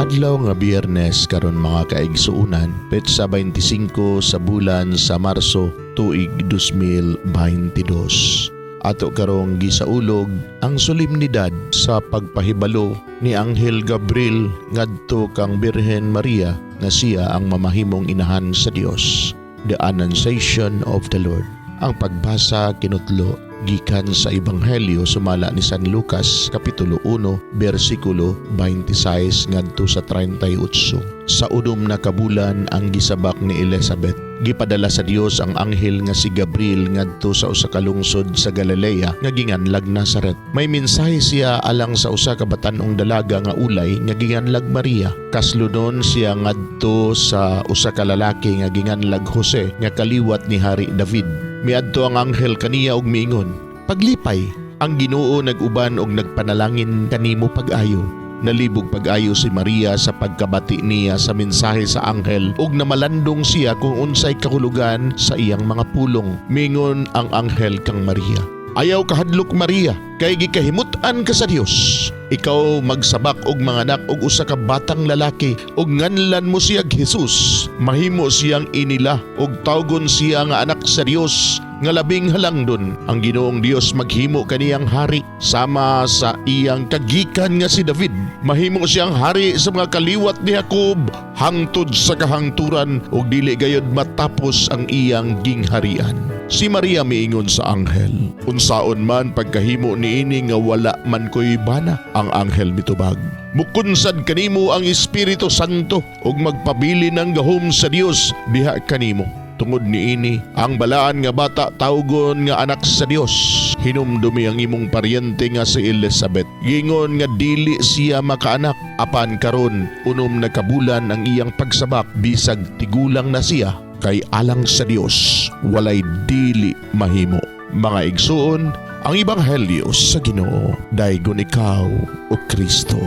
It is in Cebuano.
Adlaw nga Biyernes karon, mga kaigsuonan, petsa 25 sa bulan sa Marso, tuig 2022. Ato karong gisaulog ang solemnidad sa pagpahibalo ni Anghel Gabriel ngadto kang Birhen Maria nga siya ang mamahimong inahan sa Dios. The Annunciation of the Lord. Ang pagbasa kinutlo gikan sa Ebanghelyo sumala ni San Lucas, kapitulo 1, bersikulo 26 ngadto sa 38. Sa 6 na kabulan ang gisabak ni Elizabeth. Gipadala sa Dios ang anghel nga si Gabriel ngadto sa usa ka lungsod sa Galilea nga ginganlag Nazaret. May mensahe siya alang sa usa ka batan-ong dalaga nga ulay nga ginganlag Maria. Kaslunon siya ngadto sa usa ka lalaki nga ginganlag Jose nga kaliwat ni Hari David. Miadto ang anghel kaniya og miingon, "Paglipay, ang Ginoo nag-uban og nagpanalangin kanimo pag-ayo." Nalibog pag-ayo si Maria sa pagkabati niya sa mensahe sa anghel ug namalandong siya kung unsay kahulugan sa iyang mga pulong. Mingon ang anghel kang Maria, "Ayaw kahadlok, Maria, kay gikahimut-an ka sa Dios. Ikaw magsabak og manganak og usa ka batang lalaki ug nganlan mo siya Jesus. Mahimo siyang inila ug tawgon siya nga anak sa Dios nga labing halangdon. Ang Ginoong Dios maghimo kaniyang hari sama sa iyang kagikan nga si David. Mahimo siyang hari sa mga kaliwat ni Jacob hangtod sa kahangturan ug dili gayod matapos ang iyang gingharian." Si Maria miingon sa anghel, "Unsaon man pagkahimo niini nga wala man ko'y bana?" Ang anghel mitubag, "Mukunsad kanimo ang Espiritu Santo ug magpabilin ang gahom sa Dios diha kanimo. Tungod niini, ang balaan nga bata tawgon nga anak sa Dios. Hinumdumi ang imong paryente nga si Elizabeth. Gingon nga dili siya makaanak, apan karon 6 na kabulan ang iyang pagsabak bisag tigulang na siya, kay alang sa Dios walay dili mahimo." Mga igsuon, ang ebanghelyo sa Ginoo. Daygon ikaw, o Kristo.